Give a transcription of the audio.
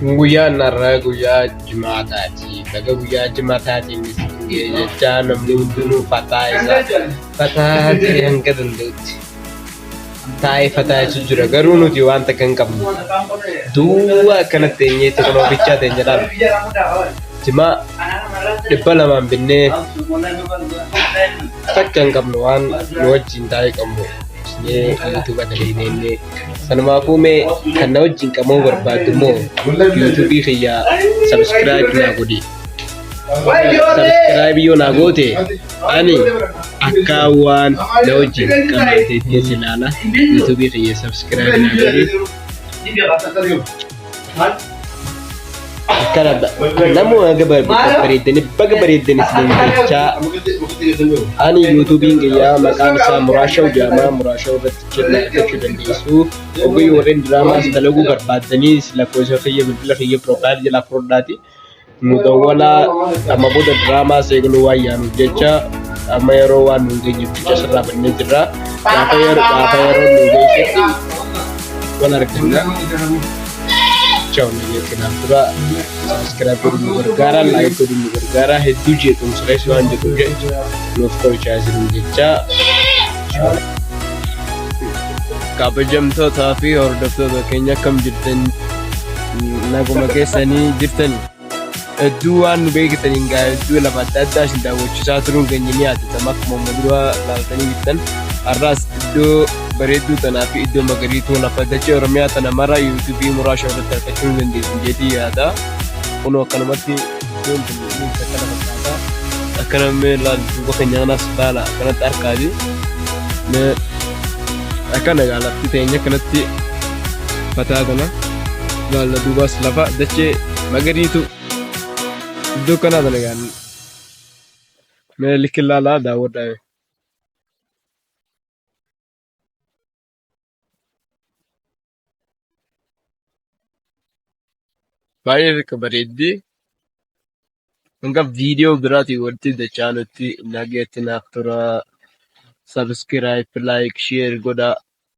Guyyaan har'aa guyyaa jimaataati. Baga guyyaa jimaataatiin isin ga'e jechaa namni hundinuu fataa isaa fataa ta'e hanga danda'utti taa'ee fataa jechuu jira. Garuu nuti waan takka hin qabnu. Duwwaa akkanatti teenyeetti kun ofichaa teenya laala. Jimaa 200n binnee takka hin qabnu waan nu wajjin taa'ee qabnu. Isnee yuutuuba dalagnee Sanumaafuu mee kan na wajjin qama'uu barbaaddu immoo yuutuubii kiyya sabiskiraayib naa godhi. Sabiskiraayib yoo naa goote ani akka waan na wajjin qama'ateetti si ilaala. Yuutuubii kiyya sabiskiraayib naa godhi. Akkana namuu haga bareeddanii baga bareeddanii isiniin jechaa ani yuutuubiin kiyya maqaan isaa Muraashaw jedhama. Muraashaw irratti jennaa argachuu dandeessu. Ogeeyyii warreen diraamaas dalaguu barbaaddaniis lakkoofsa kiyya bilbila kiyya piroofaayil jalaa fudhadhaati. Nu dawwalaa amma booda diraamaas eegaluu waan yaanuuf jecha amma yeroo waan nu hin geenyeef jecha sirraa bannee jirra. Gaafa yeroo nu geessetti wal arganna. Ciao nageetti naaf tura. Subscribe godhuun nu gargaara, like godhuun nu gargaara. Hedduu jeequmsa keessa waan jirruuf jecha nuuf qolchaa isin jecha. Ciao. Kabajamtootaa fi hordoftoota keenya akkam jirtan naguma keessanii jirtani. Hedduu waan nu beektaniin gaa hedduu lafa adda addaa isin daawwachiisaa turuun keenya ni yaadatama akkuma amma dura laaltanii jirtan. Har'aas iddoo bareedduu tanaa fi iddoo magariituu lafa dachee Oromiyaa tana mara yuutuubii muraasha irratti argachuu ni dandeessu jedhee yaada. Kunoo akkanumatti iddoon tun ni akkana fakkaata. Akkana mee laal duuba keenya kanas laala akkanatti harkaati. Mee akkana gaa lafti teenya akkanatti fataa tana laalla duubaas lafa dachee magariitu iddoo kanaa tana gaa mee likki laalaa daawwadhaa. Baay'ee takka bareeddi. Hanga viidiyoo biraatiin walitti dachaanutti nageetti naaf tura. Subscribe, like, share godhaa.